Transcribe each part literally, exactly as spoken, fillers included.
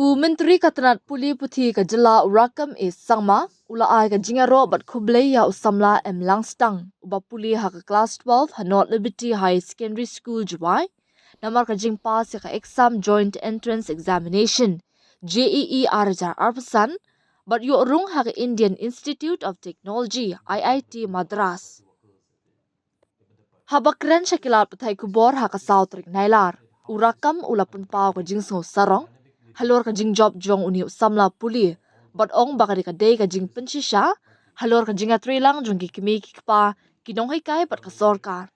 U Myntri ka tnat pule puthi ka jylla u Rakkam A Sangma u la ai ka jingïaroh bad khublei ïa u samla M Langstang uba pule ha ka klas twelve ha North Liberty Higher Secondary School, Jowai, namar ka jingpass ïa ka exam Joint Entrance Examination, J E E, ar hajar arphew san, bad ïoh rung ha ka Indian Institute of Technology, I I T Madras. Haba kren sha ki lad pathai khubor ha ka saw tarik Nailar, u Rakkam u la pynpaw ka jingsngew sarong halor ka jingjop jong une u samla pule, bad ong ba ka dei ka dei ka jingpynshisha halor ka jingïatreilang jong ki kmie ki kpa, ki nonghikai bad ka sorkar.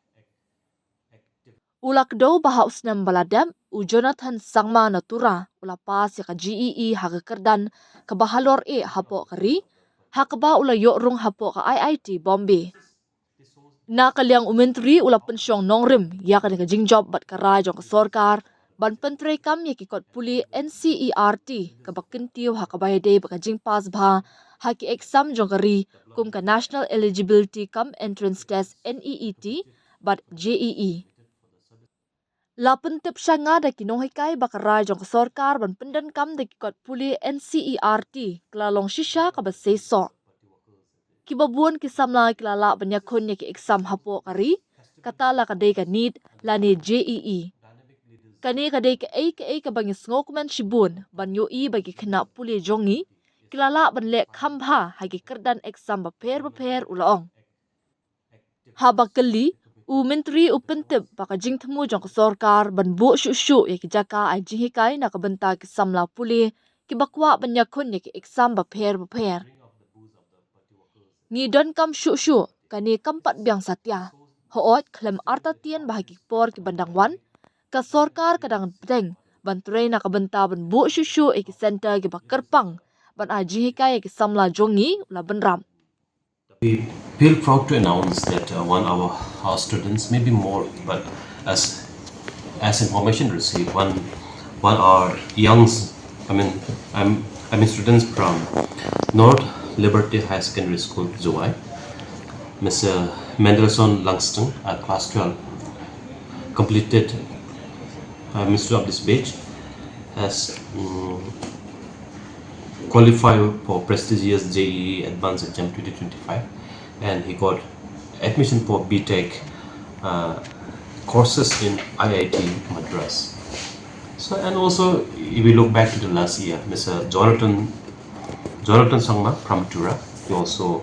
U la kdew ba ha u snem ba la dep, u Jonathan Sangma na Tura u la pass ïa ka J E E ha ka kyrdan kaba halor eh hapoh ka ri, ha kaba u la ïoh rung hapoh ka I I T Bombay. Na ka liang u Myntri u la pynshong nongrim ïa kane ka jingjop bad ka rai jong ka sorkar ban pyntreikam ïa ki kot pule N C E R T kaba kyntiew ha kaba ïadei bad ka jingpass bha ha ki exam jong ka ri, kum ka National Eligibility cum Entrance Test, N E E T, bad J E E. La pyntip sha nga da ki nonghikai ba ka rai jong ka sorkar ban pyndonkam da ki kot pule N C E R T ka la long shisha kaba seisoh. Kiba bun ki samla ki la lah ban ïakhun ïa ki exam hapoh ka ri, kata la ka dei ka NEET lane J E E. Kane ka dei kaei kaei kaba ngi sngewkmen shibun ban ïohi ba ki khynnah pule jong ngi ki la lah ban leh kham bha ha ki kyrdan exam bapher bapher, u la ong. Haba kylli, u Myntri u pyntip ba ka jingthmu jong ka sorkar ban buh shuh shuh ïa ki jaka ai jinghikai na ka bynta ki samla pule kiba kwah ban ïakhun ïa ki exam bapher bapher. Ngi donkam shuh shuh, kane kam pat biang satia. Hooid, khlem artatien ba ha ki por kiban dang wan, ka sorkar ka dang bteng ban trei na ka bynta ban buh shuh shuh ïa ki center kiba kyrpang ban ai jinghikai ïa ki samla jong ngi, u la bynrap. We feel proud to announce that uh, one of our students, maybe more, but as as information received, one one our youngs, I mean, I'm I mean students from North Liberty Higher Secondary School, Jowai, Mister Mendelssohn Langston, at class twelve, completed uh, Mister of this batch, has um, qualified for prestigious J E E Advanced Exam twenty twenty-five, and he got admission for B Tech uh, courses in I I T Madras. So, and also, if we look back to the last year, Mister Jonathan Jonathan Sangma from Tura, he also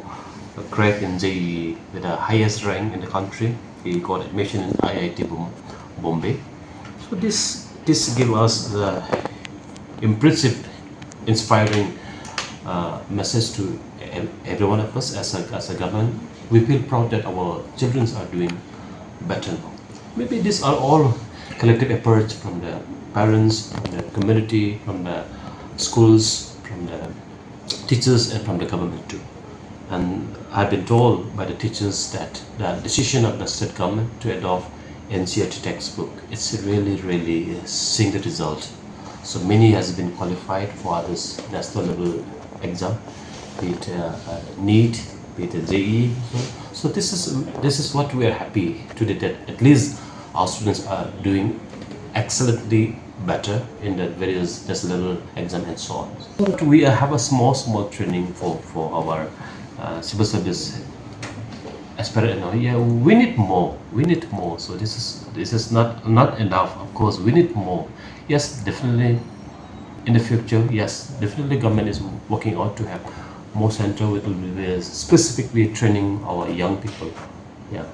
cracked in J E E with the highest rank in the country. He got admission in I I T Bom- Bombay. So this this gave us the impressive, inspiring uh, message to ev- every one of us as a, as a government. We feel proud that our children are doing better now. Maybe these are all collective efforts from the parents, from the community, from the schools, from the teachers, and from the government too. And I've been told by the teachers that the decision of the state government to adopt N C E R T textbook, it's really, really seeing the result. So many has been qualified for this national level exam, be it uh, uh, NEET, be it a J E E. So, so this is this is what we are happy today, that at least our students are doing excellently better in the various national level exam and so on. So we have a small, small training for, for our uh, civil service aspirant. And yeah, we need more. We need more. So this is this is not not enough. Of course, we need more. Yes, definitely. In the future, yes, definitely government is working out to have more center with specifically training our young people. Yeah.